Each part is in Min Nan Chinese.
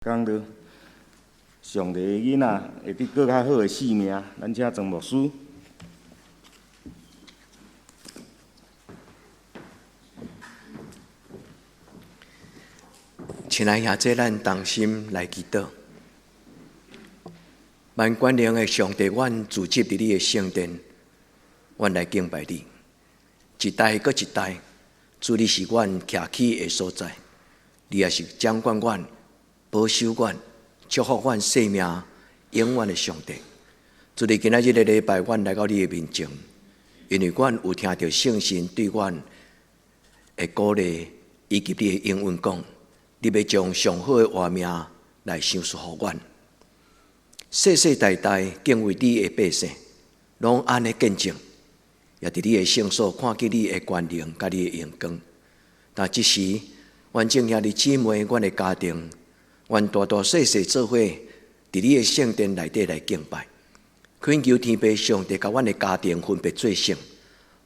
講到上帝的囡仔會得閣較好的性命，咱請曾牧師。親愛兄弟，咱同心來祈禱。萬全能的上帝，阮聚集佇你的聖殿，阮來敬拜你。一代閣一代，主你是阮徛起的所在，你也是掌管阮、保守阮、祝福阮生命永遠的上帝。主你今仔日的禮拜，阮來到你的面前，因為阮有聽著聖神對阮的鼓勵，以及你的應允講，你欲將上好的活命來賞賜予阮。世世代代敬畏你的百姓，攏按呢見證，也佇你的聖所看見你的權能佮你的榮光。但這時，阮眾兄弟姊妹，阮的家庭，阮大大細細做伙，佇你的聖殿內底來敬拜，懇求天父上帝共阮的家庭分別做聖，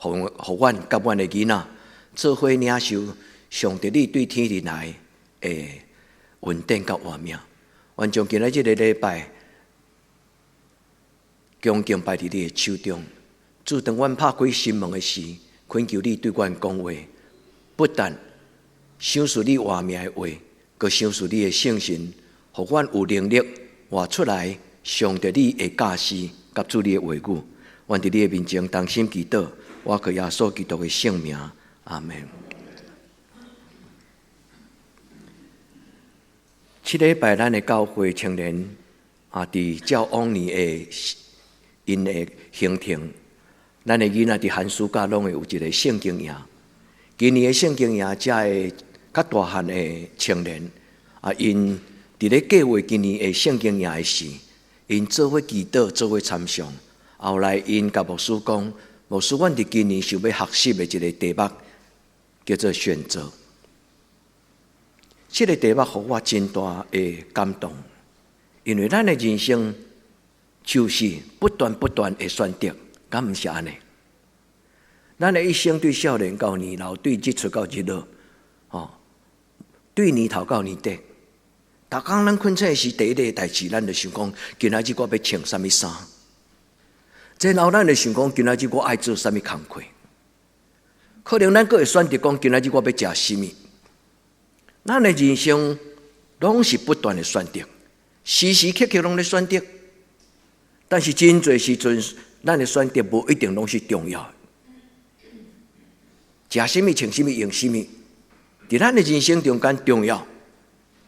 予予阮佮阮的囡仔做伙領受上帝你對天而來的恩典佮活命。阮將今仔這个禮拜恭敬擺佇你的手中。主，當阮拍開心門的時，懇求你對阮講話，不但賞賜你活命的話，閣賞賜你的聖神，予阮有能力活出來上帝你的教示佮主你的話語。阮佇你的面前同心祈禱，我靠耶穌基督的聖名，阿們。這禮拜咱的教會青年啊，佇照往年的𪜶的行程，咱的囡仔佇寒暑假攏會有一個聖經營。今年的聖經營，遮的較大漢的青年啊，𪜶佇咧計劃今年的聖經營的時，𪜶做伙祈禱，做伙參詳。後來𪜶共牧師講，牧師，阮佇今年想欲學習的一個題目叫做選擇。這個題目予我真大的感動，因為咱的人生就是不斷不斷的選擇，敢毋是按呢？咱的一生對少年到年老，對日出到日落，吼，對年頭到年底。逐工咱睏醒時，第一个代誌，咱就想講，今仔日我欲穿啥物衫？然後咱就想講，今仔日我愛做啥物工課？可能咱閣會選擇講，今仔日我欲食啥物？咱的人生攏是不斷的選擇，時時刻刻攏咧選擇。但是真濟時陣，咱的選擇無一定攏是重要的。食啥物、穿啥物、用啥物，佇咱的人生中間重要，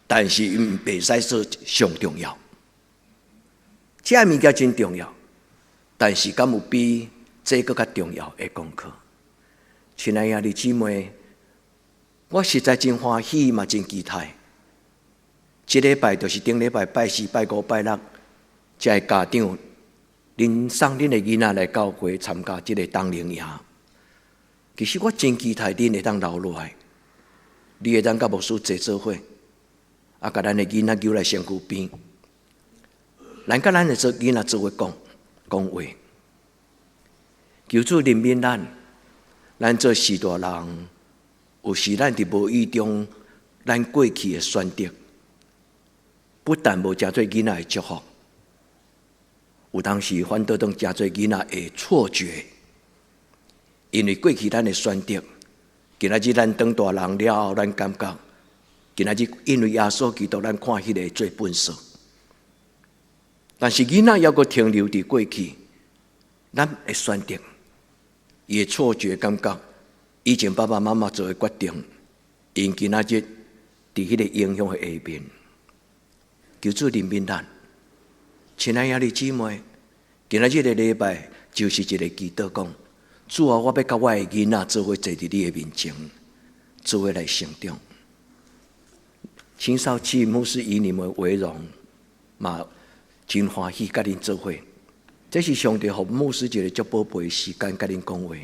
但是毋袂使說上重要。這物件真重要，但是敢有比這閣較重要的功課？親愛兄弟姊妹，我實在真歡喜嘛，真期待。這禮拜就是頂禮拜拜四、拜五、拜六，這个家長，恁送恁的囡仔來教會參加這个冬令營。其實我真期待恁會當留落來，你會當佮牧師坐做伙，啊，共咱的囡仔揪來身軀邊，咱佮咱的做囡仔做伙講講話，求主憐憫咱，咱做序大人，有時咱佇無意中，咱過去的選擇，不但無成做囡仔的祝福，有當時反倒當成做囡仔的錯覺。因為過去咱的選擇，今仔日咱長大人了後，咱感覺今仔日因為耶穌基督，咱看彼个做糞埽。但是囡仔猶閣停留佇過去，咱的選擇，伊的錯覺感覺，以前爸爸媽媽做的決定，𪜶今仔日佇彼個影響的下面，求主憐憫咱。親愛兄弟姊妹，今仔日的禮拜就是一個祈禱講。主啊，我欲佮我的囡仔做伙坐佇你的面前，做伙來成長。青少期牧師以你們為榮，嘛真歡喜佮恁做伙。這是上帝予牧師一個足寶貝的時間佮恁講話。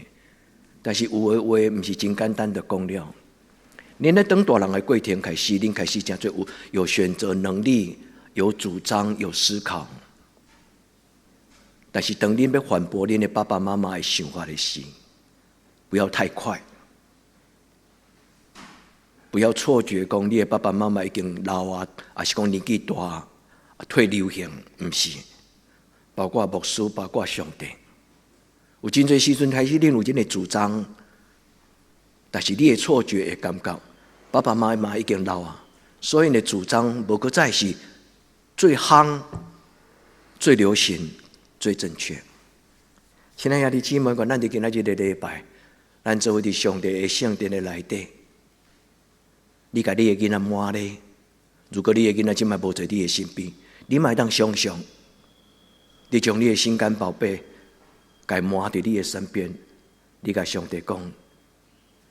但是有的話毋是真簡單就講了。恁咧長大人的過程開始，恁開始誠濟有有選擇能力、有主張、有思考。但是當恁欲反駁恁的爸爸媽媽的想法的時，不要太快。不要錯覺講你的爸爸媽媽已經老啊，抑是講年紀大，退流行，毋是。包括牧師，包括上帝，有真濟時陣開始恁有這个主張，但是你的錯覺會感覺爸爸媽媽已經老啊，所以𪜶的主張無閣再是最夯、最流行、最正確。親愛兄弟姊妹，願咱佇今仔日這個禮拜，咱做伙佇上帝的聖殿的內底，你共你的囡仔抹咧。如果你的囡仔這擺無佇你的身邊，你嘛會當想象，你將你的心肝寶貝，共抹佇你的身邊，你共上帝講：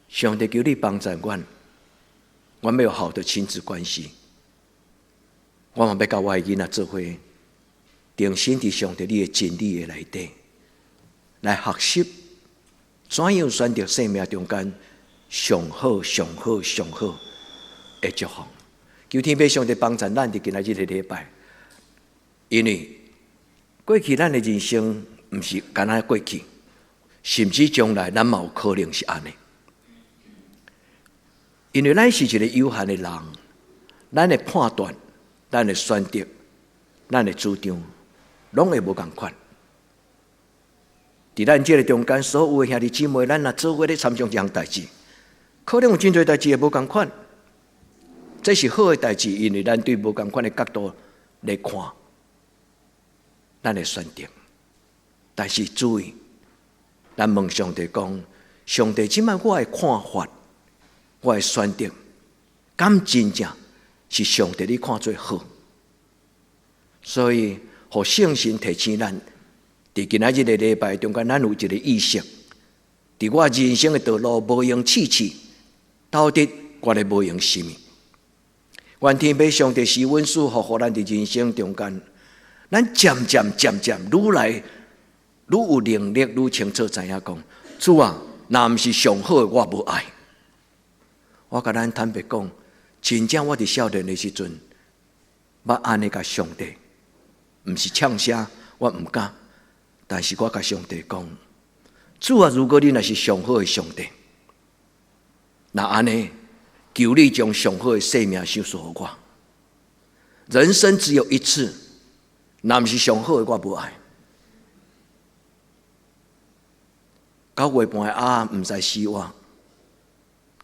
上帝求你幫助阮，阮欲有好的親子關係，我嘛欲佮我的囡仔做伙，定心佇上帝你的真理的內底，來學習怎樣選擇生命中間上好、上好、上好的祝福。求天父上帝幫助咱佇今仔日這個禮拜，因為過去咱的人生毋是干焦過去，甚至將來咱嘛有可能是按呢。因為咱是一個有限的人，咱的判斷、咱的選擇、咱的主張，攏會無仝款。佇咱這个中間，所有的兄弟姊妹，咱若做伙咧參詳這項代誌，可能有真濟代誌會無仝款。這是好的代誌，因為咱對無仝款的角度來看，咱的選擇。但是注意，咱問上帝講：上帝，這擺我的看法，我的選擇，敢真正是上帝你看做好？所以，予聖神提醒咱，佇今仔日的禮拜中間，咱有一個意識，佇我人生的道路無閒試試，到底我咧無閒啥物？願天父上帝施恩賜福，予咱佇人生中間，咱漸漸漸漸愈來愈有能力，愈清楚知影講，主啊，若毋是上好的，我無愛。我共咱坦白講，真正我佇少年的時陣，捌按呢共上帝，毋是嗆聲，我毋敢。但是我共上帝講，主啊，如果你若是上好的上帝，若按呢，求你將上好的生命賞賜予我。人生只有一次，若毋是上好的，我無愛。9月半的鴨毋知死活，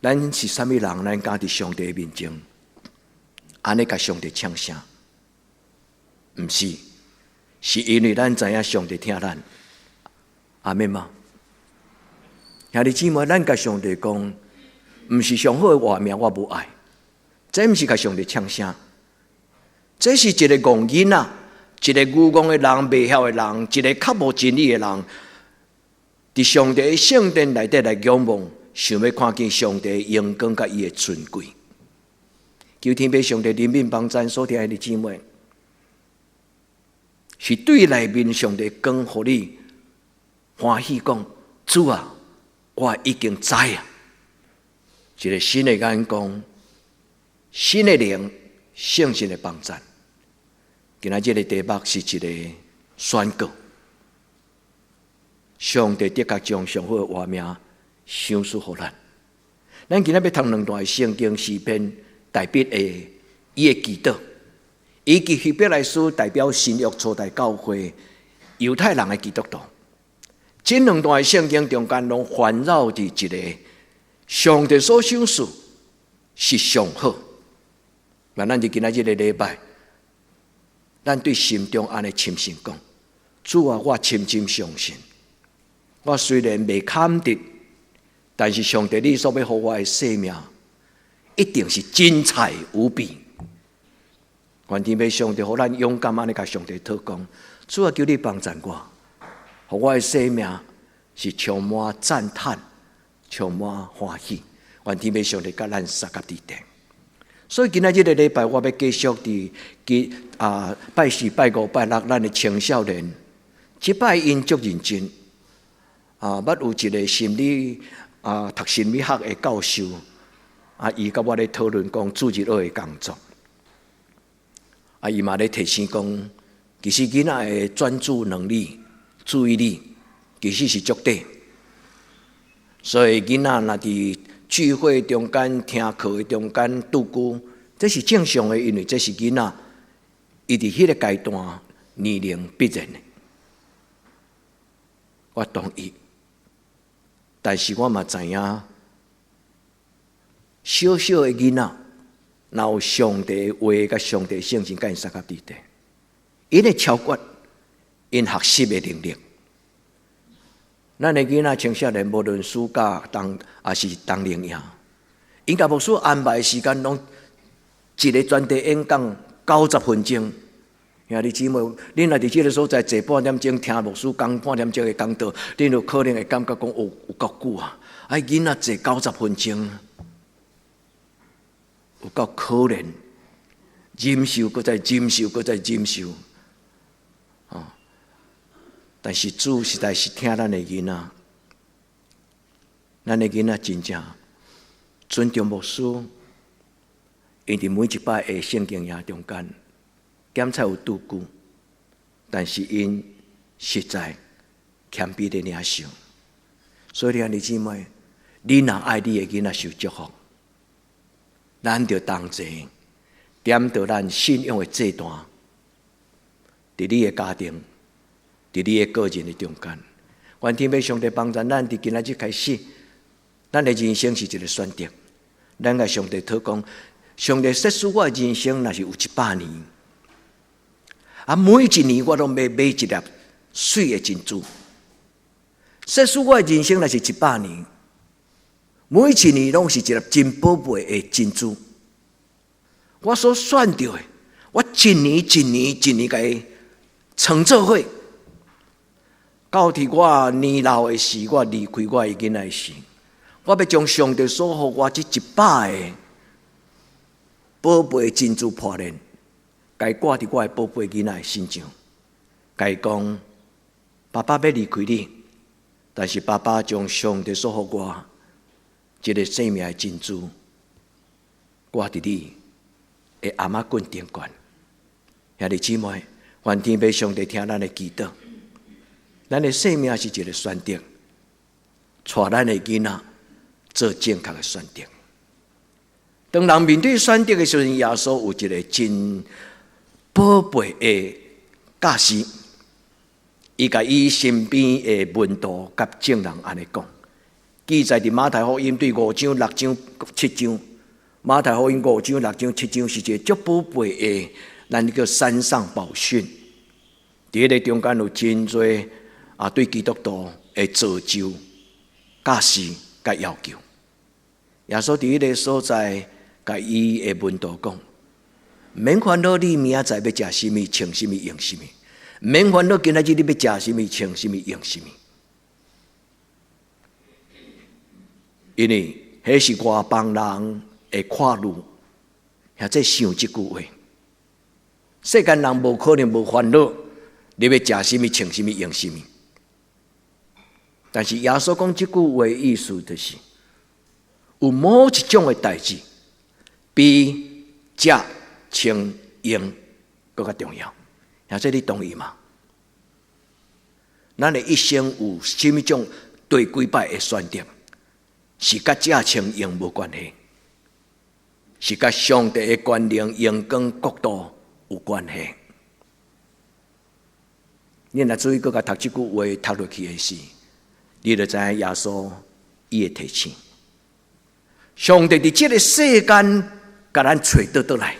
咱是啥物人？咱敢佇上帝面前，按呢共上帝嗆聲？毋是，是因為咱知影上帝疼咱。阿們嗎？兄弟姊妹，咱共上帝講，毋是上好的活命，我無愛。這毋是共上帝嗆聲，這是一個戇囡仔，一個愚戇的人，袂曉的人，一個較無真理的人，佇上帝的聖殿內底來仰望，想欲看見上帝的榮光佮伊的尊貴。求天父上帝憐憫幫贊所聽的姊妹，是對內面上帝光予你歡喜講，主啊，我已經知啊。一個新的眼光、新的靈、聖神的幫贊。今仔這个題目是一個宣告，上帝的確將上好的活命賞賜予咱。咱今仔欲讀兩段聖經詩篇，大衛的伊的祈禱，以及希伯來書代表新約初代教會猶太人的基督徒。這兩段聖經中間攏環繞佇一個上帝所賞賜是上好。那咱佇今仔這个禮拜，咱對心中按呢深信講：主啊，我深深相信，我雖然袂堪得，但是上帝你所欲予我的生命，一定是精彩無比。願天父上帝予咱勇敢按呢共上帝禱告，主啊，求你幫贊我，予我的生命是充滿讚嘆、充滿歡喜。願天父上帝佮咱相佮佇頂。所以今仔這个禮拜，我欲繼續佇記啊拜四、拜五、拜六，咱的青少年，這擺𪜶足認真啊，捌有一個心理啊讀心理學的教授啊，伊佮我咧討論講主日學的工作啊，伊嘛咧提醒講，其實囡仔的專注能力、注意力其實是足短，所以囡仔若佇聚會中間、聽課的中間拄久，這是正常的，因為這是囡仔，伊佇彼個階段年齡必然的。我同意，但是我嘛知影，小小的囡仔，若有上帝的話佮上帝聖神佮𪜶相佮佇底，𪜶會超越𪜶學習的能力。咱的囡仔青少年，無論暑假、冬抑是冬令營，𪜶共牧師安排時間，攏一个專題演講90分鐘。兄弟姊妹，恁若佇這个所在坐半點鐘聽牧師講半點鐘的講道，恁有可能會感覺講哦，有夠久啊！哎，囡仔坐九十分鐘，有夠可憐，忍受，閣再忍受，閣再忍受，哦！但是主實在是疼咱的囡仔，咱的囡仔真正尊重牧師，𪜶佇每一擺的聖經營中間，檢查有拄久，但是𪜶實在謙卑的領受。所以兄弟姊妹，你若愛你的囡仔受祝福，咱著同齊點著咱信仰的祭壇，佇你的家庭，佇你的個人的中間，願天父上帝幫助咱，佇今仔日開始，咱的人生是一个選擇。咱共上帝禱告，上帝設使我的人生若是有100年，啊，每一年我攏欲買一粒媠的珍珠。設使我的人生若是一百年，每一年攏是一粒真寶貝的珍珠。我所選著的，我一年一年一年共伊創做伙，到佇我年老的時，我離開我的囡仔時，我欲將上帝所予我這100個寶貝珍珠破鏈，共伊掛佇我的寶貝囡仔的身上，共伊講：爸爸欲離開你，但是爸爸將上帝所予我這个生命的珍珠掛佇你的頷仔骨頂懸。兄弟姊妹，願天父上帝聽咱的祈禱，咱的生命是一个選擇，帶咱的囡仔做正確的選擇。當人面對選擇的時陣，耶穌有一个真寶貝的教示，伊共伊身邊的門徒佮眾人按呢講，記載佇馬太福音對五章、六章、七章。馬太福音五章、六章、七章是一個足寶貝的，咱叫山上寶訓。佇彼个中間有真濟啊，對基督徒的造就、教示佮要求。耶穌佇彼个所在，共伊的門徒講：免煩惱你明仔載欲食啥物、穿啥物、用啥物；免煩惱今仔日你欲食啥物、穿啥物、用啥物。因為彼是外邦人的看慮，遐這想這句話。世間人無可能無煩惱，你欲食啥物、穿啥物、用啥物。但是耶穌講這句話意思就是，有某一種的代誌，比食、穿、用閣較重要。遐這你同意嗎？咱的一生有啥物種第幾擺的選擇，是佮食穿用無關係，是佮上帝的權能、榮光、國度有關係。你若注意閣共讀這句話讀落去的時，你就知影耶穌伊的提醒。上帝佇這个世間共咱揣倒轉來，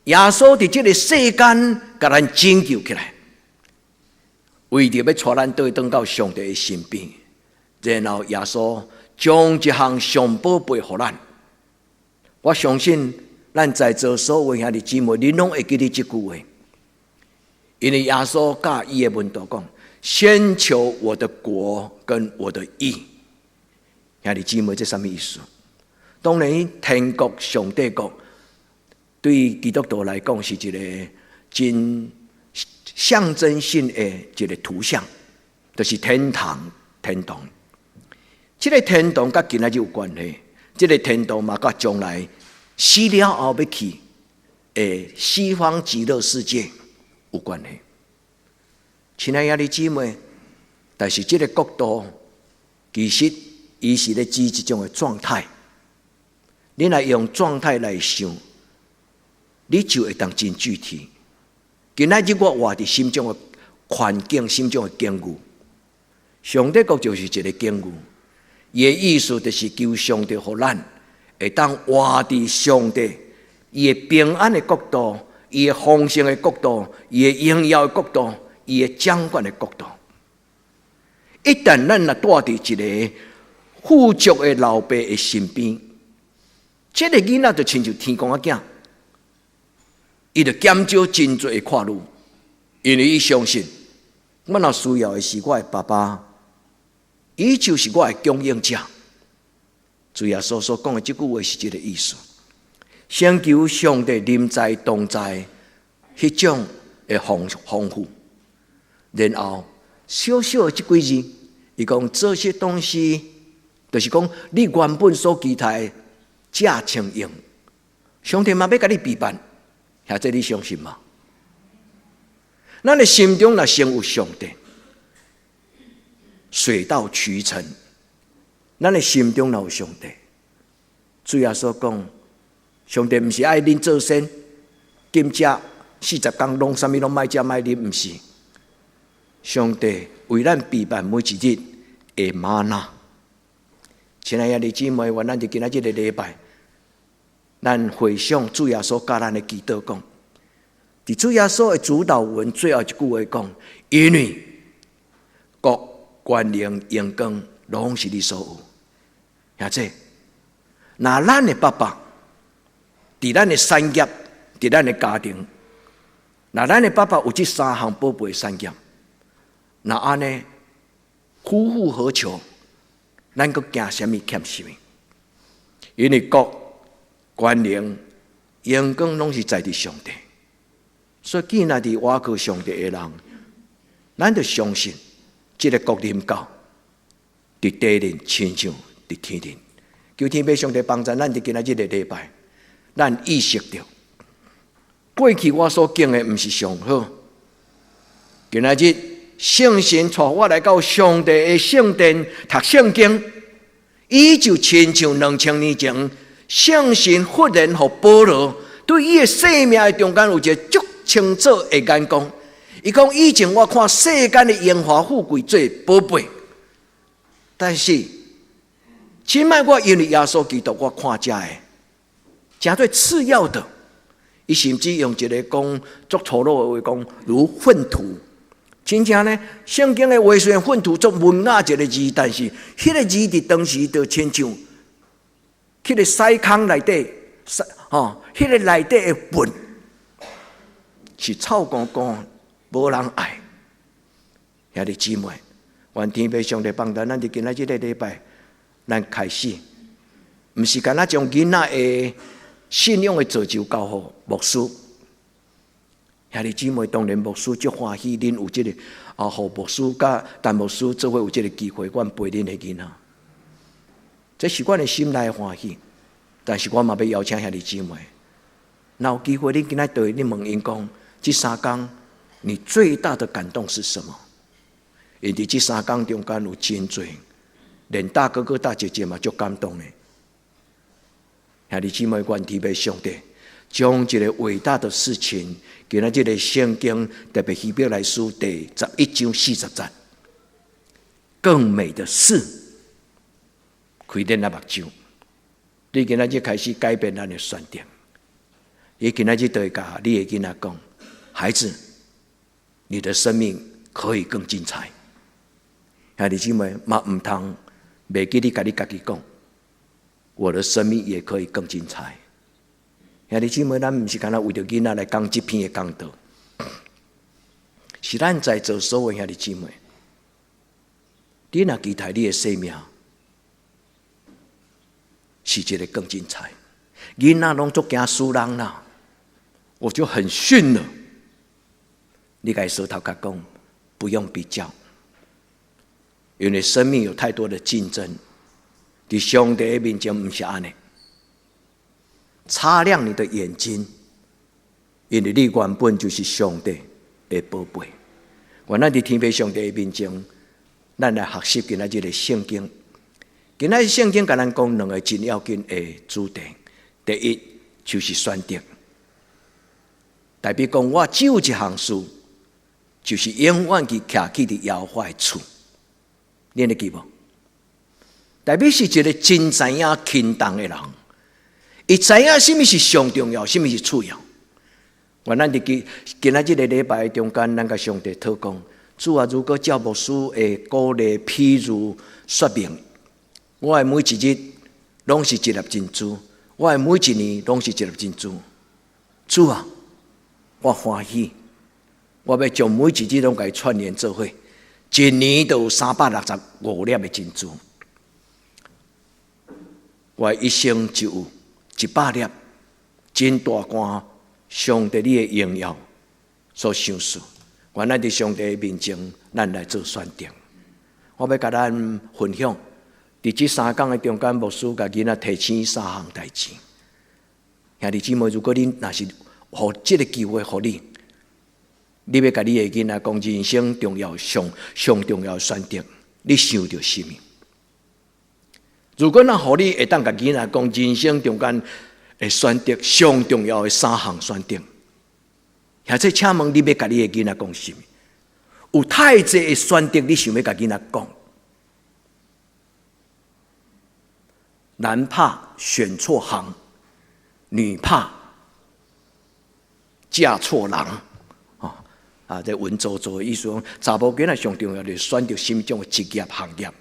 耶穌佇這个世間共咱拯救起來，為著欲帶咱倒轉到上帝的身邊，然後耶穌將一項上寶貝予咱。我相信咱在座所有兄弟姊妹，恁攏會記得這句話，因為耶穌佮伊的門徒講：先求我的國跟我的義。兄弟姊妹，這啥物意思？當然，天國、上帝國對基督徒來講是一个真象徵性的一个圖像，就是天堂、天堂。這个天堂佮今仔日有關係，這个天堂嘛佮將來死了後欲去的西方極樂世界有關係。親愛的兄弟姊妹，但是這个國度其實伊是咧指一種的狀態。你若用狀態來想，你就會當真具體。今仔日我活佇什種的環境、什種的境遇，上帝國就是一个境遇。伊的意思就是求上帝予咱會當活佇上帝伊的平安的國度、伊的豐盛的國度、伊的榮耀的國度、伊的掌管的國度。一旦咱若蹛佇一个富足的老爸的身邊，這个囡仔就親像天公仔囝，伊就減少真濟的看慮，因為伊相信，我若需要的是我的爸爸，伊就是我的供應者。主耶穌所講的這句話是這个意思。先求上帝臨在同在，彼種的豐豐富，然後小小的這幾字，伊講這些東西，就是講你原本所期待的食穿用，上帝嘛欲共你備辦，兄弟你相信嗎？咱的心中若先有上帝，水到渠成。咱的心中若有上帝，主耶穌講，上帝毋是愛恁做仙，禁食40工，攏啥物攏莫食莫啉，毋是。上帝為咱備辦每一日的嗎哪。親愛的兄弟姊妹，願咱佇今仔這个禮拜，咱回想主耶穌教咱的祈禱講，佇主耶穌的主禱文最後一句話講，因為國、權能、榮光，攏是你所有。兄弟，若咱的爸爸佇咱的產業，佇咱的家庭，若咱的爸爸有這三項寶貝產業，若按呢，夫復何求？咱閣驚啥物欠啥物？因為國、權能、榮光攏是在佇上帝，所以既然佇倚靠上帝的人，咱就相信這个國臨到，佇地面親像佇天頂。求天父上帝幫助咱佇今仔這个禮拜，咱意識著過去我所經的毋是上好。今仔日聖神帶我來到上帝的聖殿讀聖經，伊就親像2000年前聖神忽然予保羅對伊的生命的中間有一个足清楚的眼光。伊講以前我看世間的榮華富貴做寶貝，但是這擺我因為耶穌基督，我看這个誠做次要的。伊甚至用一个講足粗魯的話講，如糞土。真正呢，聖經的話雖然糞土足文雅一个字，但是彼个字佇當時就親像彼个屎坑內底，吼，彼个內底的糞是臭糊糊，無人愛。兄弟姊妹，願天父上帝幫助咱佇今仔這个禮拜，咱開始，毋是干焦將囡仔的信仰的造就交予牧師。兄弟姊妹，當然牧師足歡喜，恁有這个啊，予牧師佮陳牧師做伙有這个機會，阮陪恁的囡仔，這是阮的心內歡喜。但是我嘛欲邀請兄弟姊妹，若有機會，你今仔對你問𪜶講，這3工你最大的感動是什麼？因佇這三工中間有真濟，連大哥哥大姐姐嘛足感動的。兄弟姊妹，願天父上帝將這个偉大的事情，今仔這个聖經特別希伯來書第11章40節，更美的事，開恁的目睭，你今仔日開始改變咱的選擇。你今仔日就會共你的囡仔講，孩子，你的生命可以更精彩。兄弟姊妹嘛毋通袂記你共你家己講，我的生命也可以更精彩。兄弟姊妹，咱毋是干焦為著囡仔來講這篇的講道，是咱在座所有兄弟姊妹，你若期待你的生命是一个更精彩，囡仔攏足驚輸人啦，我就很遜了。你共伊相頭殼講，不用比較，因為生命有太多的競爭，佇上帝的面前毋是按呢。擦亮你的眼睛，因為你原本就是上帝的寶貝。願咱佇天父上帝的面前，咱來學習今仔這个聖經。今仔日聖經共咱講兩個真要緊的主題，第一就是選擇。代表講我只有一項事，就是永遠去徛起佇耶和華的厝。你會記無？代表是一個真知影輕重的人，伊知影啥物是上重要，啥物是次要。原來佇今今仔這个禮拜中間，咱共上帝禱告，主啊，如果照牧師的鼓勵、譬如說明，我的每一日攏是一粒珍珠，我的每一年攏是一粒珍珠。主啊，我歡喜，我欲將每一日攏共伊串聯做伙，一年就有365粒的珍珠。我一生就有100粒真大罐，上帝你的榮耀所賞賜。原來佇上帝面前，咱來做選擇。我欲共咱分享，佇這3工的中間，牧師共囡仔提醒三項代誌。兄弟姊妹，如果恁若是予這个機會予你，你欲共你的囡仔講人生重要上上重要的選擇，你想著啥物？如果若予你會當共囡仔講人生中間的選擇上重要的三項選擇，或者請問你欲共你的囡仔講啥物？有太濟的選擇，你想欲共囡仔講？男怕選錯行，女怕嫁錯人。啊，這文縐縐的意思講，查某囡仔上重要就是選擇啥物種的職業行業。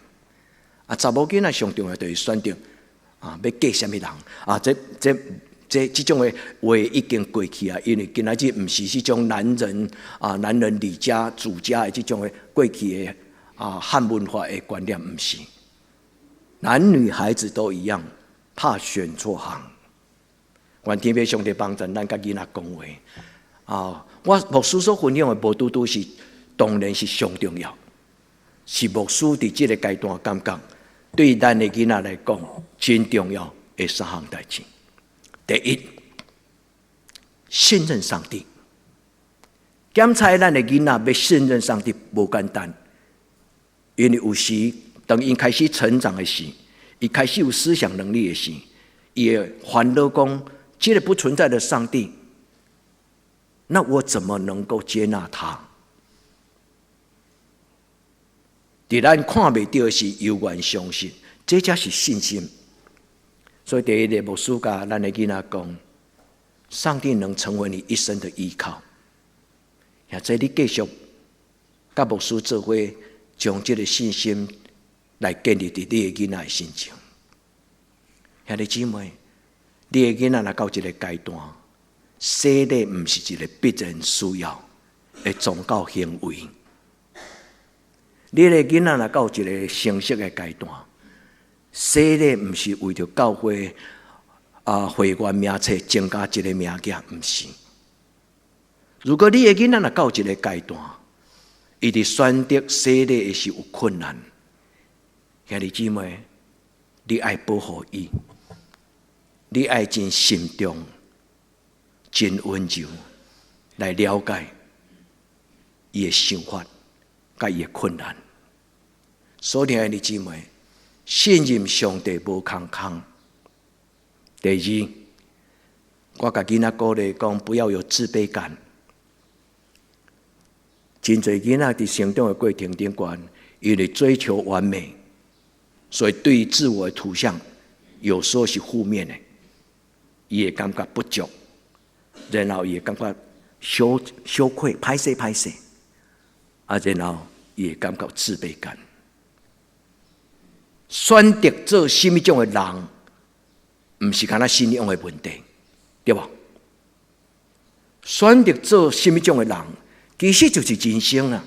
啊，查某囡仔上重要就是選擇啊，欲嫁啥物人啊？這、這、這這種的話已經過去啊，因為今仔日毋是彼種男人啊，男人理家主家的這種的過去的啊漢文化的觀念，毋是。男女孩子都一樣，怕選錯行。願天父上帝幫助咱佮囡仔講話啊！我牧師所分享的無拄拄是，當然是上重要，是牧師佇這个階段感覺對咱的囡仔來講真重要的三項代誌。第一，信任上帝。檢查咱的囡仔欲信任上帝無簡單，因為有時當𪜶開始成長的時，伊開始有思想能力的時，伊會煩惱講：這个不存在的上帝，那我怎麼能夠接納他？佇咱看袂著的時，猶原相信，這才是信心。所以第一个牧師共咱的囡仔講：上帝能成為你一生的依靠。或者你繼續佮牧師做伙，將這个信心來建立佇你的囡仔的身上。兄弟姊妹，你的囡仔若到一个階段，洗禮毋是一个必然需要的宗教行為。你的囡仔若到一个成熟的階段，洗禮毋是為著教會啊會員名冊增加一个名額，毋是。如果你的囡仔若到一个階段，伊佇選擇洗禮的時有困難，兄弟姊妹，你愛保護伊，你愛真慎重、真溫柔來了解伊的想法、佮伊的困難。所以，兄弟姊妹，信任上帝無空空。第二，我共囡仔鼓勵講，不要有自卑感。真濟囡仔佇成長的過程頂懸，因為追求完美，所以對自我的圖像有時候是負面的，伊會感覺不足，然後伊會感覺羞羞愧、歹勢歹勢，啊，然後伊會感覺自卑感。選擇做啥物種的人，毋是干焦信仰的問題，對無？選擇做啥物種的人，其實就是人生啊！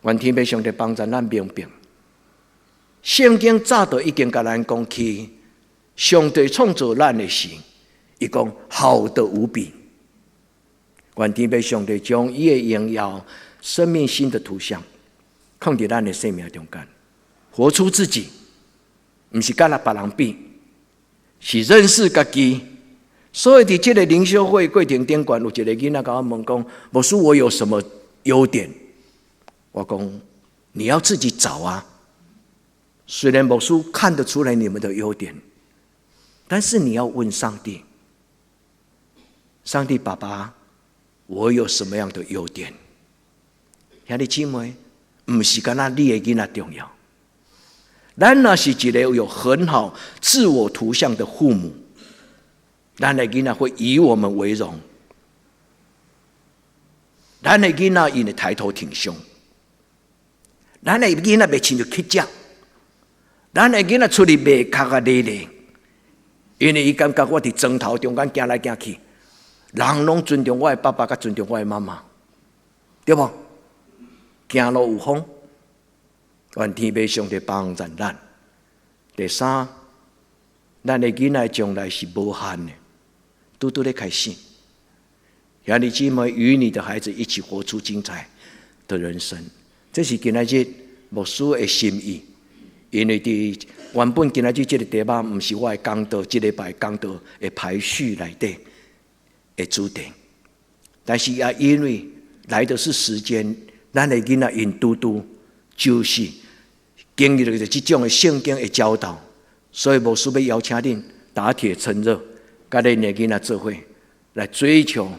願天父上帝幫助咱明白，聖經早就已經共咱講起，上帝創造咱的時，伊講好得無比。願天父上帝將伊的榮耀、生命新的圖像，放佇咱的生命中間，活出自己，毋是佮別人比，是認識家己。所以佇這个靈修會過程頂懸，有一个囡仔共我問講：牧師，我有什麼優點？我講，你要自己找啊。雖然牧師看得出來你們的優點，但是你要問上帝：上帝爸爸，我有什麼樣的優點？兄弟姊妹，毋是干焦你的囡仔重要。咱若是一個有很好自我圖像的父母，咱的囡仔會以我們為榮。咱的囡仔𪜶會抬頭挺胸，咱的囡仔袂親像乞食，咱的囡仔出去袂較較咧咧，因為伊感覺我佇莊頭中間行來行去，人攏尊重我的爸爸，佮尊重我的媽媽，對無？行路有風，願天父上帝幫助咱。第三，咱的囡仔將來是無限的，拄拄咧開始。兄弟姊妹與你的孩子一起活出精彩的人生，這是今仔日牧師的心意。因為佇原本今仔日這個題目，毋是我的講道，這禮拜講道的排序內底的主題。但是也因為來的是時間，咱的囡仔𪜶拄拄就是經歷了這種的聖經的教導，所以牧師欲邀請恁打鐵趁熱，佮恁的囡仔做伙來追求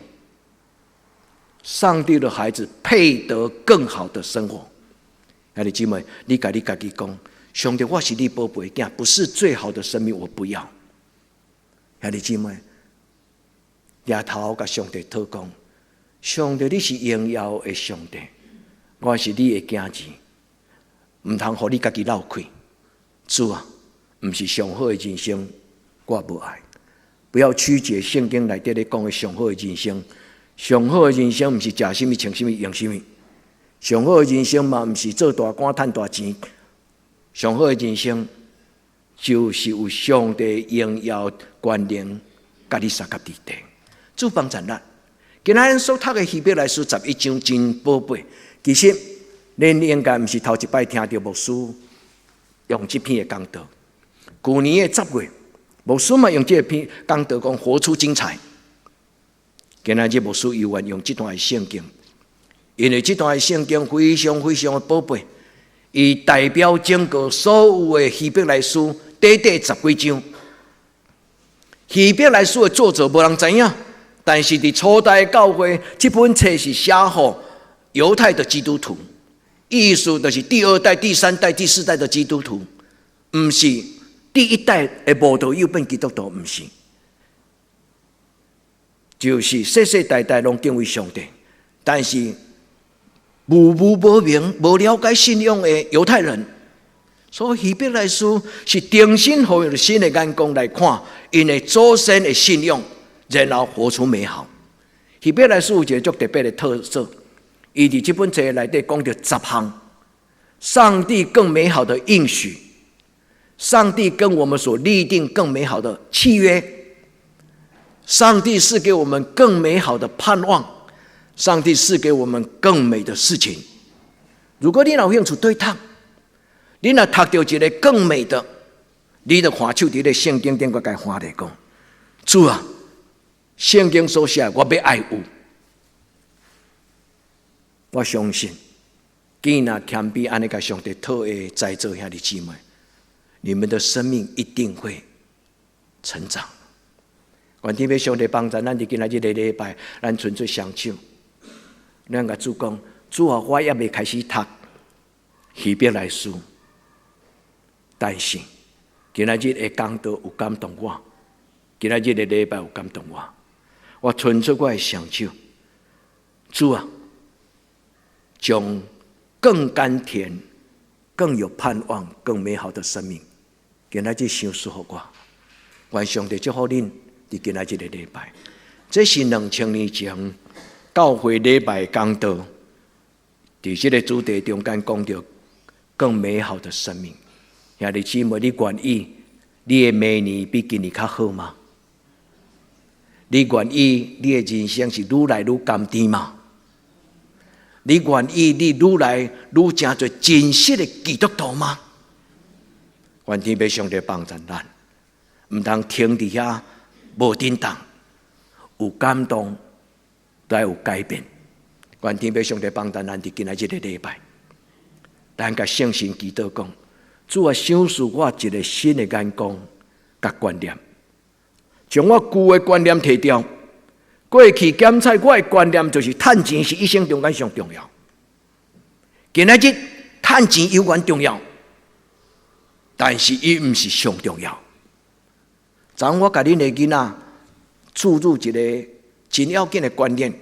上帝的孩子配得更好的生活。兄弟姊妹，你共你家己講，上帝，我是你寶貝囝，不是最好的生命，我不要。兄弟姊妹，舉頭共上帝禱告，上帝，你是榮耀的上帝，我是你的囝兒，毋通予你家己落氣。主啊，毋是上好的人生，我無愛。不要曲解聖經內底咧講的上好的人生。上好的人生毋是食啥物、穿啥物、用啥物。上好的人生嘛，毋是做大官、趁大錢。上好的人生就是有上帝榮耀權能，佮你相佮佇底。主幫助咱。今仔日所讀的希伯來書11章真寶貝。其實，恁應該毋是頭一擺聽著牧師用這篇的講道。舊年的10月，牧師嘛用這篇講道講活出精彩。今仔日牧師猶原用這段的聖經，因為這段的聖經非常非常的寶貝，伊代表整個所有的希伯來書，短短十幾章。希伯來書的作者無人知影，但是佇初代教會，這本冊是寫予猶太的基督徒，意思就是第二代、第三代、第四代的基督徒，毋是第一代的慕道友變基督徒，毋是。就是世世代代攏敬畏上帝，但是無無無明、無了解信仰的猶太人，所以希伯來書是重新予用新的眼光來看，𪜶的祖先的信仰，然後活出美好。希伯來書有一個足特別的特色，伊佇這本冊內底講著十項上帝更美好的應許，上帝跟我們所立定更美好的契約。上帝賜給我們更美好的盼望，上帝賜給我們更美的事情。如果你若有興趣對讀，你若讀著一个更美的，你就看手佇咧聖經頂，閣共翻來講，主啊，聖經所寫，我欲愛有。我相信，既然謙卑按呢共上帝討的在座兄弟姊妹，你們的生命一定會成長。願天父上帝幫助咱，佇今仔日個禮拜，咱伸出雙手，咱共主講：主啊，我猶未開始讀希伯來書，但是今仔日的講道有感動我，今仔日的禮拜有感動我，我伸出我的雙手，主啊，將更甘甜、更有盼望、更美好的生命，今仔日賞賜予我，願上帝祝福恁。佇今仔日個禮拜，這是2000年前教會禮拜講道，佇這個主題中間講著更美好的生命。兄弟姊妹，你願意你的明年比今年較好嗎？你願意你的人生是愈來愈甘甜嗎？你願意你愈來愈成做真實的基督徒嗎？願天父上帝幫助咱，毋通停佇遐。無振動，有感動，都愛有改變。願天父上帝幫助咱佇今仔日個禮拜，咱共聖神祈禱講：主啊，賞賜我一个新的眼光佮觀念，將我舊的觀念提掉。過去檢採我的觀念就是趁錢是一生中間上重要。今仔日趁錢猶原重要，但是伊毋是上重要。昨昏我共恁的囡仔注入一个真要緊的觀念。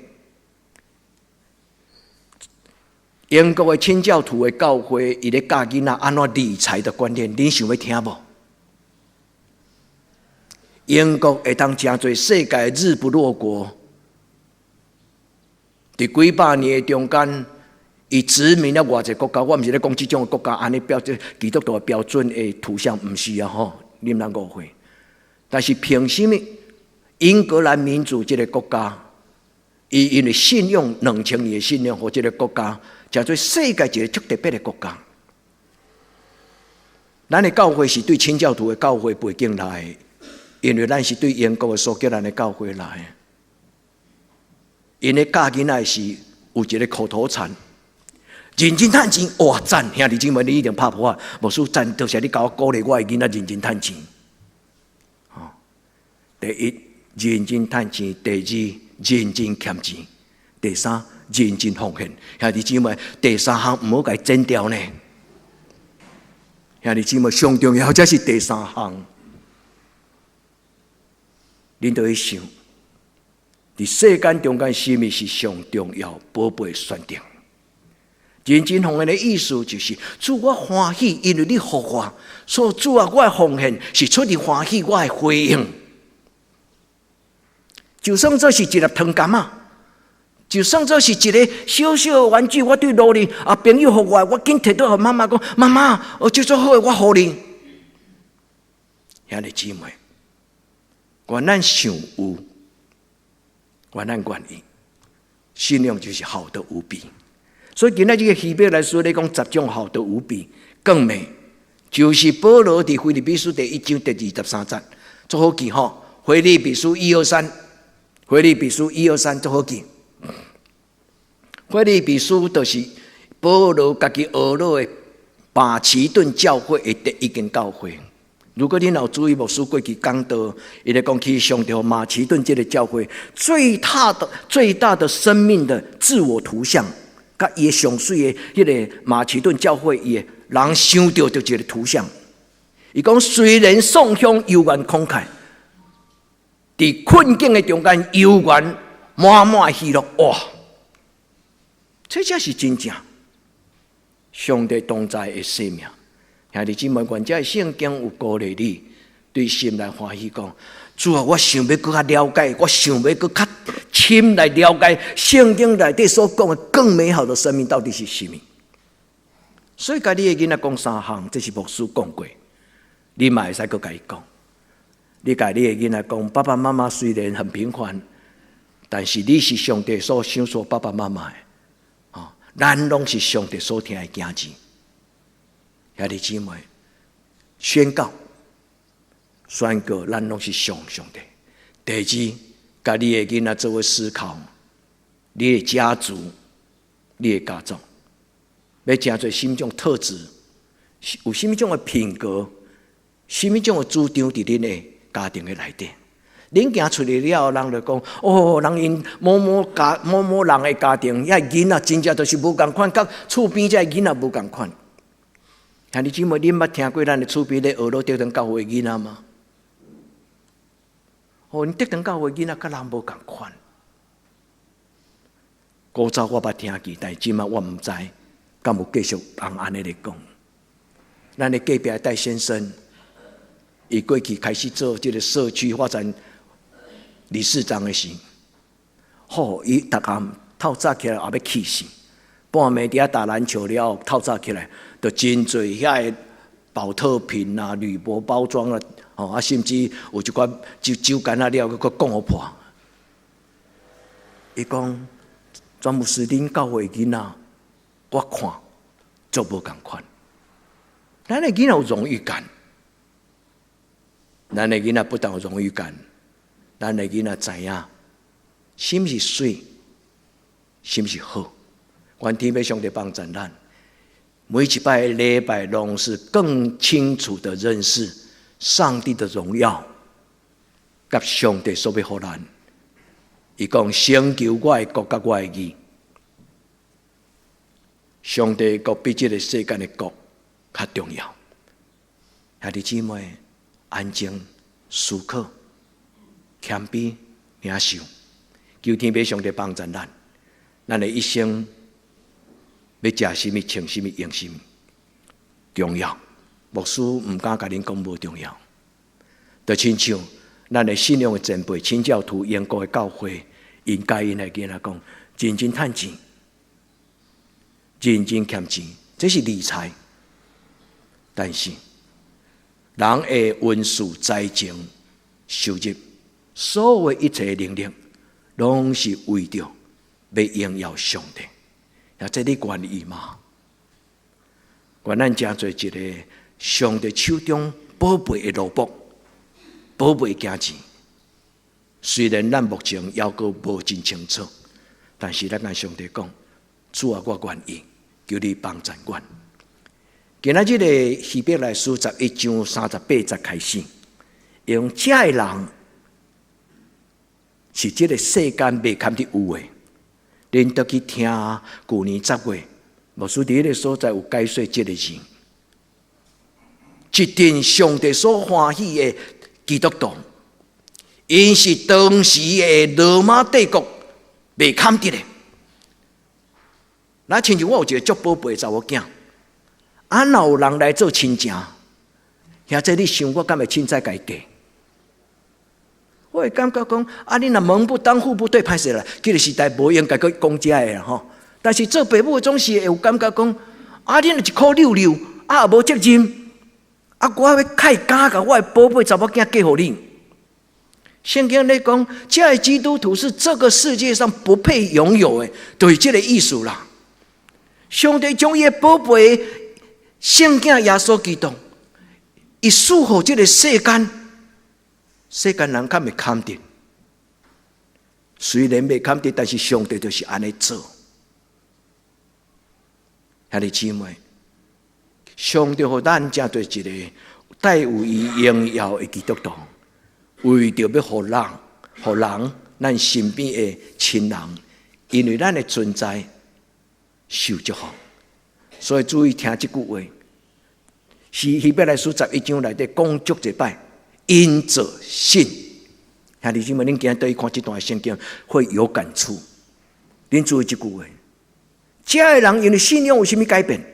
英國的清教徒的教會，伊咧教囡仔按怎理財的觀念，恁想欲聽無？英國會當成做世界日不落國，佇幾百年的中間，伊殖民了偌濟國家，我毋是咧講這種國家按呢標準基督徒的標準的圖像，毋是啊吼，你毋通誤會。但是憑啥物？英格蘭民族這個國家，伊因為信用2000年的信仰，予這個國家成做世界一個足特別的國家。咱的教會是對清教徒的教會背景來的，因為咱是對英國的蘇格蘭的教會來的。𪜶咧教囡仔時有一個口頭禪，認真趁錢，哇讚！兄弟姊妹，你一定拍噗仔，牧師讚，多謝你共我鼓勵我的囡仔認真趁錢。吼，第一認真趁錢，第二認真儉錢，第三認真奉獻。兄弟姊妹，第三項毋好共伊剪掉呢。兄弟姊妹，上重要才是第三項。恁著去想，佇世間中間，啥物是上重要、寶貝選擇？認真奉獻的意思就是，主我歡喜，因為你予我，所以主啊，我的奉獻是出自歡喜，我的回應。就算這是一粒糖柑仔，就算這是一个小小的玩具，我對路里啊朋友予我，我緊提倒予媽媽講，媽媽，我這足好的，我予你。兄弟姊妹，願咱想有，願咱願意，信仰就是好得無比。所以今仔這個希伯來書咧講十種好得無比，更美，就是保羅佇腓立比書第一章第二十三節，足好記吼。腓立比書一二三，腓立比書一二三足好記。腓立比書就是保羅家己學落的馬其頓教會的第一間教會。如果你若有注意牧師過去講道，伊咧講去上著馬其頓這个教會最大的、最大的生命的自我圖像，佮伊的上媠的彼个馬其頓教會，伊的人想著就一个圖像。伊講雖然喪鄉猶原慷慨，佇困境的中間猶原滿滿喜樂。哇！這才是真正上帝同在的生命。兄弟姊妹，願這聖經有鼓勵你，對心內歡喜講：主啊，我想欲閣較了解，我想欲閣較深來了解聖經內底所講的更美好的生命到底是啥物。所以，共你的囡仔講三項，這是牧師講過，你嘛會使閣共伊講。你共你的囡仔講，爸爸媽媽雖然很平凡，但是你是上帝所賞賜爸爸媽媽的，哦，咱攏是上帝所疼的囝兒。兄弟姊妹，宣告，宣告，咱攏是屬上帝。第二，共你的囡仔做伙思考，你的家族，你的家族，欲成做啥物種特質，有啥物種的品格，啥物種的主張佇恁的家庭的內底。恁行出去了後，人就講：哦，人𪜶某某家某某人的家庭，遐囡仔真正就是無仝款，佮厝邊這囡仔無仝款。兄弟姊妹，恁捌聽過咱的厝邊咧學魯德堂教會囡仔嗎？哦，𪜶德堂教會囡仔佮人無仝款。古早我捌聽見，但是這馬我毋知，敢有繼續人按呢咧講。咱的隔壁戴先生，伊過去開始做這个社區發展理事長的時，吼，伊逐工透早起來也欲氣死，半暝佇遐打籃球了後，透早起來，就真濟遐个寶特瓶啊、鋁箔包裝啊，吼啊，甚至有一寡酒酒矸仔了，閣閣講予破。伊講，莊牧師，恁教會囡仔，我看足無仝款。咱的囡仔有榮譽感，咱的囡仔不但有榮譽感，咱的囡仔知影，啥物是媠，啥物是好。願天父上帝幫助咱。每一擺禮拜攏是更清楚的認識上帝的榮耀，佮上帝所欲予咱。伊講成就我的國佮我的義，上帝國比這个世間的國較重要。兄弟姊妹，安靜思考，謙卑領受，求天父上帝幫助咱，咱的一生欲食啥物、穿啥物、用啥物重要。牧師毋敢共恁講無重要，就親像咱的信仰的前輩、清教徒、英國的教會，𪜶共𪜶的囡仔講，認真趁錢，認真儉錢，這是理財。但是人的恩賜、才情、收入，所有一切能力，攏是為著欲榮耀上帝。啊，這你願意嗎？願咱成做一个上帝手中寶貝的蘿蔔，寶貝的囝兒。雖然咱目前猶閣無真清楚，但是咱共上帝講：主啊，我願意，求你幫助阮。今仔日的希伯來書11章38節開始，用這个人是這个世間袂堪得有的。恁倒去聽舊年10月，牧師佇彼个所在有解說這个字，一定上帝所歡喜的基督徒，𪜶是當時的羅馬帝國袂堪得的。那親像我有一个足寶貝查某囝，啊，若有人來做親情，兄弟你想我敢會凊彩共伊嫁？我會感覺講，啊，你若門不當戶不對，歹勢啦，這个時代無應該閣講這个啦吼。但是做爸母總是會有感覺講，啊，你若一箍溜溜，啊，也無責任，啊，我欲開敢共我的寶貝查某囝嫁予你。聖經咧講，這个基督徒是這個世界上不配擁有的，就是這个意思啦。上帝將伊的寶貝聖囝耶穌基督，伊賜予這个世間，世間人較袂堪得。雖然袂堪得，但是上帝就是按呢做。兄弟姊妹，上帝予咱成做一个帶有伊榮耀的基督徒，為著欲予人，予人咱身邊的親人，因為咱的存在受祝福，所以注意聽這句話，是希伯來書十一章內底講足濟擺，因著信。兄弟姊妹，恁今日對看這段聖經會有感觸。恁注意這句話，這个人因為信仰有啥物改變？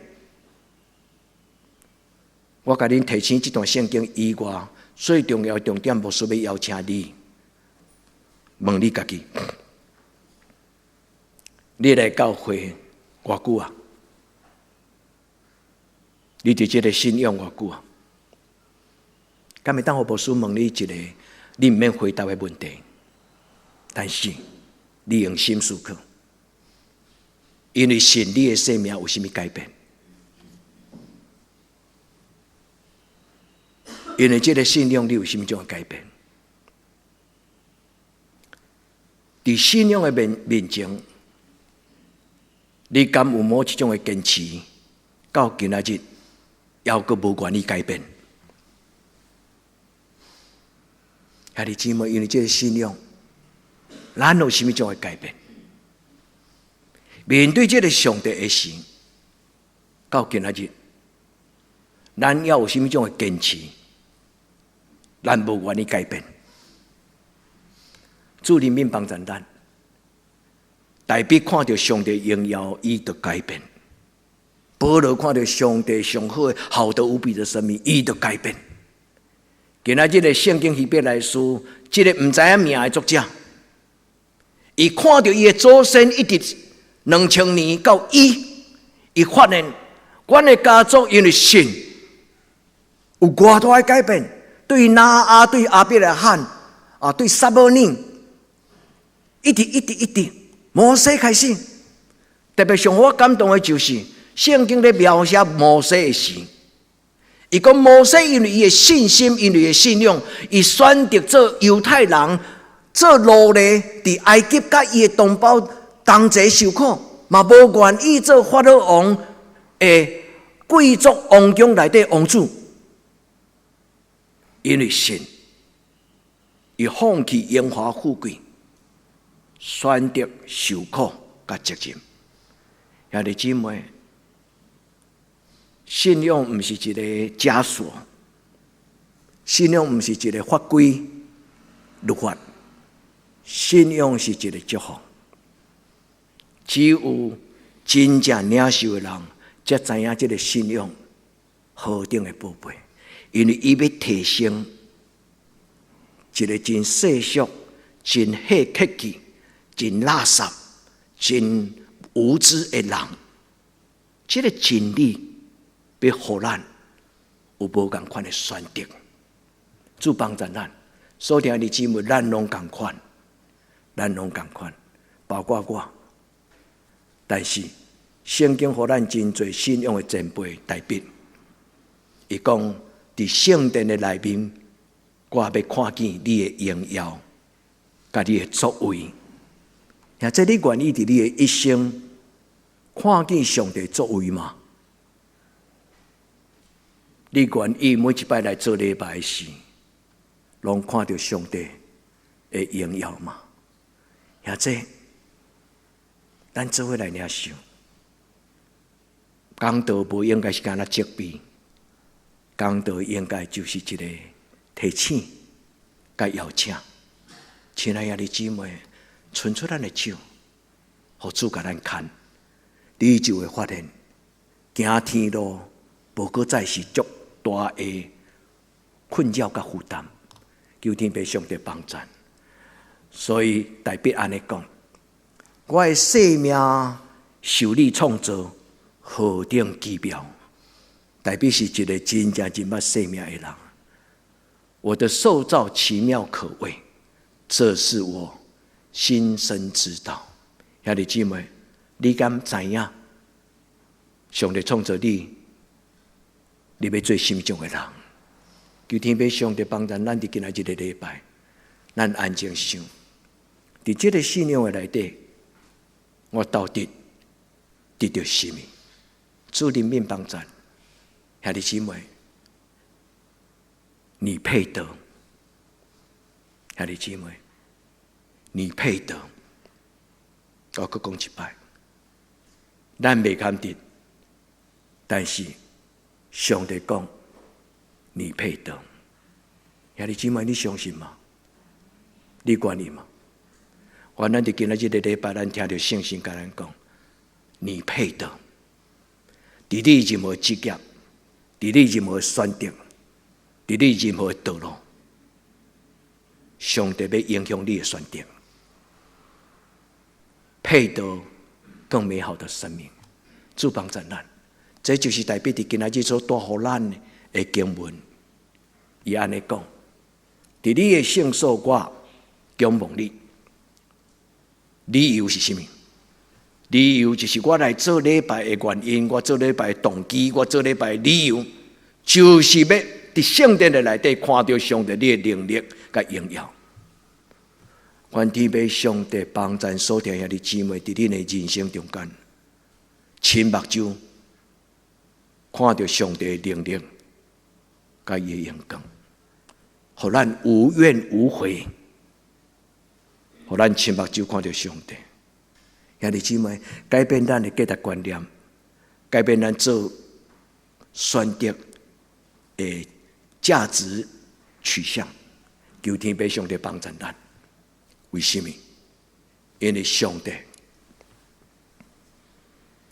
我共恁提醒這段聖經以外，最重要的重點，牧師欲邀請你問你家己：你來教會偌久啊？你佇這个信仰偌久啊？敢會當予牧師問你一个你毋免回答的問題，但是你用心思考，因為信你的生命有啥物改變？因為這个信仰你有啥物種的改變？佇信仰的面前，你敢有某一種的堅持？到今仔日，猶閣無願意改變？兄弟姊妹，因為這个信仰，咱有啥物種的改變？面對這个上帝的時，到今仔日，咱猶有啥物種的堅持？咱無願意改變。主憐憫幫助咱，大衛看著上帝榮耀，伊就改變；保羅看著上帝上好的、好得無比的生命，伊就改變。今仔日的聖經希伯來書，這个毋知影名的作者，伊看著伊的祖先一直2000年到伊，伊發現，阮的家族因為信有偌大的改變，對挪亞、對亞伯拉罕啊，對撒母耳，一直一直一直，摩西開始，特別上予我感動的就是聖經咧描寫摩西的時，伊講摩西因為伊的信心，因為伊的信仰，伊選擇做猶太人，做奴隸，佇埃及佮伊的同胞同齊受苦，嘛無願意做法老王的貴族王宮內底王子，因為信，伊放棄榮華富貴，選擇受苦佮責任。兄弟姊妹，信仰毋是一個枷鎖，信仰毋是一個法規律法，信仰是一個祝福。只有真正領受的人，才知影這個信仰何等的寶貝，因為伊欲提升一個真世俗、真客氣、真垃圾、真無知的人，這個真理欲予咱有無仝款的選擇，主幫助咱。所以兄弟姊妹，咱攏仝款，咱攏仝款，包括我。但是聖經予咱真濟信仰的前輩大衛，伊講佇聖殿的內面，我欲看見你的榮耀，佮你的作為。或者你願意佇你的一生看見上帝作為嗎？你願意每一擺來做禮拜時，攏看著上帝的榮耀嗎？或者咱做伙來領受，講道無應該是干焦責備，講道應該就是一個提醒、佮邀請。親愛的姊妹，伸出咱的手，予主共咱牽，你就會發現，行天路無閣再是足大的困擾佮負擔。求天父上帝幫助。所以大衛按呢講，我的生命受你創造，何等奇妙！大衛是一個真正真捌生命的人。我的受造奇妙可畏，這是我深深知道。兄弟姊妹，你敢知影？上帝創造你，你欲做啥物種的人？求天父上帝幫助咱，佇今仔這個禮拜，咱安靜想，佇這個信仰的內底，我到底得著啥物？主憐憫幫助，兄弟姊妹，你配得，兄弟姊妹，你配得。我閣講一擺，咱袂堪得，但是上帝講你配得。兄弟姊妹，你相信嗎？你願意嗎？願咱佇今仔這個禮拜，咱聽著聖神共咱講，你配得。佇你任何職業，佇你任何選擇，佇你任何道路，上帝欲影響你的選擇，配得更美好的生命。主幫助咱，這就是大衛佇今仔日所帶予咱的經文。伊按呢講，佇你的聖所，我仰望你。理由是啥物？理由就是我來做禮拜的原因，我做禮拜的動機，我做禮拜的理由，就是欲佇聖殿的內底看著上帝你的能力佮榮耀。願天父上帝幫助所聽兄弟姊妹，佇恁的人生中間，親目睭看著上帝的能力佮伊的榮光，予咱無怨無悔，予咱親目睭看著上帝。兄弟姊妹，改變咱的價值觀念，改變咱做選擇的價值取向。求天父上帝幫助咱。為什麼？因為上帝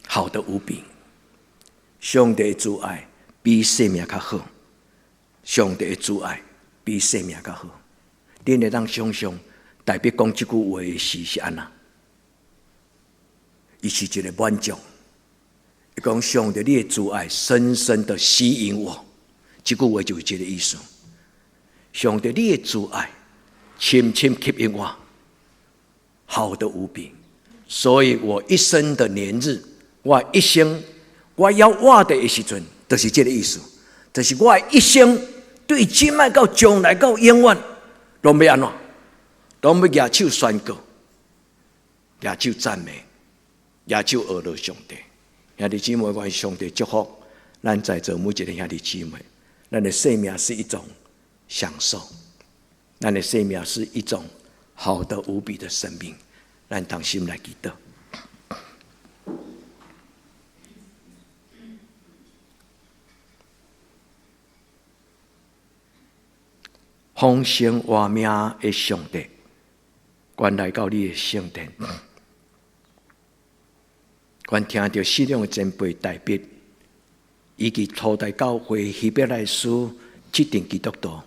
好得無比，上帝的慈愛比生命較好，上帝的慈愛比生命較好。恁會當想像大衛講這句話時是按怎？伊是一個滿足。伊講上帝，你的慈愛深深的吸引我。這句話就是這個意思。上帝，你的慈愛深深吸引我，好得無比。所以我一生的年日，我一生我猶活著的時陣，就是這個意思。就是我一生對這擺到將來到永遠，攏欲按怎？攏欲舉手宣告，舉手讚美，舉手阿羅上帝。兄弟姊妹，願上帝祝福，咱在座每一个兄弟姊妹，咱的生命是一種享受，咱的生命是一種好得無比的生命。咱同心來祈禱。豐盛活命的上帝，阮來到你的聖殿，阮聽著信仰的前輩代筆，以及初代教會希伯來書這陣基督徒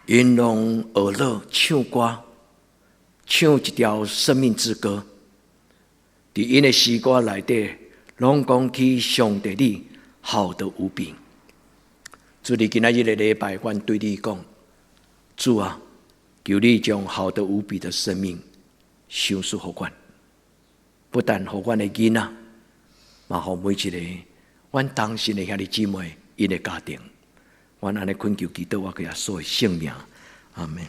，𪜶攏學樂唱歌，唱一條生命之歌。佇𪜶的詩歌內底，攏講起上帝你好得無比。主，你今仔日的禮拜，阮對你講，主啊，求你將好得無比的生命賞賜予阮，不但予阮的囡仔，嘛予每一个阮同信的兄弟姊妹𪜶的家庭。阮按呢懇求祈禱，我耶穌的聖名，阿門。